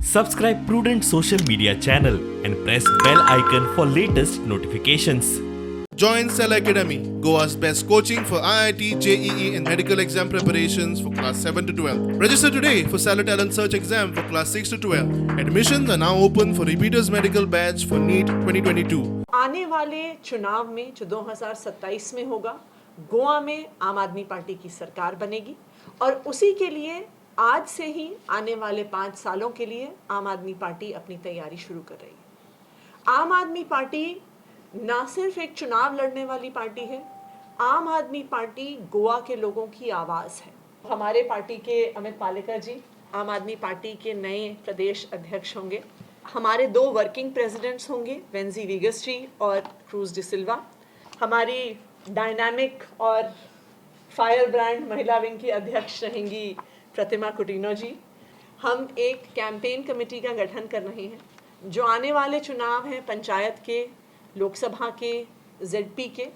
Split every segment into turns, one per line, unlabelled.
Subscribe Prudent Social Media channel and press bell icon for latest notifications.
Join Cell Academy, Goa's best coaching for IIT, JEE, and medical exam preparations for class 7 to 12. Register today for Cellar Talent Search exam for class 6 to 12. Admissions are now open for repeaters medical batch for NEET 2022.
आने वाले चुनाव में जो 2027 में होगा, गोवा में आम Aadmi party की सरकार बनेगी और उसी के लिए आज से ही आने वाले 5 सालों के लिए आम आदमी पार्टी अपनी तैयारी शुरू कर रही है। आम आदमी पार्टी ना सिर्फ एक चुनाव लड़ने वाली पार्टी है, आम आदमी पार्टी गोवा के लोगों की आवाज़ है। हमारे पार्टी के अमित पालेकर जी आम आदमी पार्टी के नए प्रदेश अध्यक्ष होंगे। हमारे दो वर्किंग प्रेसिडेंट्स होंगे, वेंजी वीगस जी और क्रूज डिसिल्वा। हमारी डायनामिक और फायर ब्रांड महिला विंग की अध्यक्ष रहेंगी प्रतिमा कुटिनो जी। हम एक कैंपेन कमेटी का गठन कर रहे हैं, जो आने वाले चुनाव हैं panchayat K, Lok Sabha K, ZP K,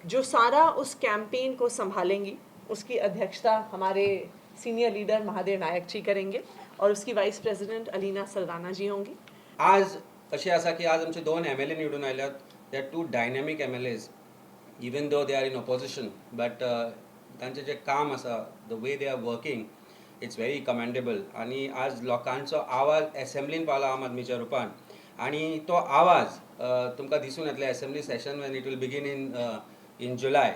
जो सारा उस कैंपेन को संभालेंगी। उसकी अध्यक्षता हमारे सीनियर लीडर महादेव नायक जी करेंगे और उसकी वाइस प्रेसिडेंट अलीना सलदाना जी होंगी।
आज अशें आसा की आज आमचे दोन एमएलए निवडून आयल्यात. They are two dynamic MLAs. Even though they are in opposition, but तांचें जें काम आसा, the way they are working, it's very commendable. आनी आज लोकांचो आवाज एसेंब्लीन पावला आम आदमीच्या रुपान आनी तो आवाज तुमकां दिसून येतलो assembly session when it will begin in July.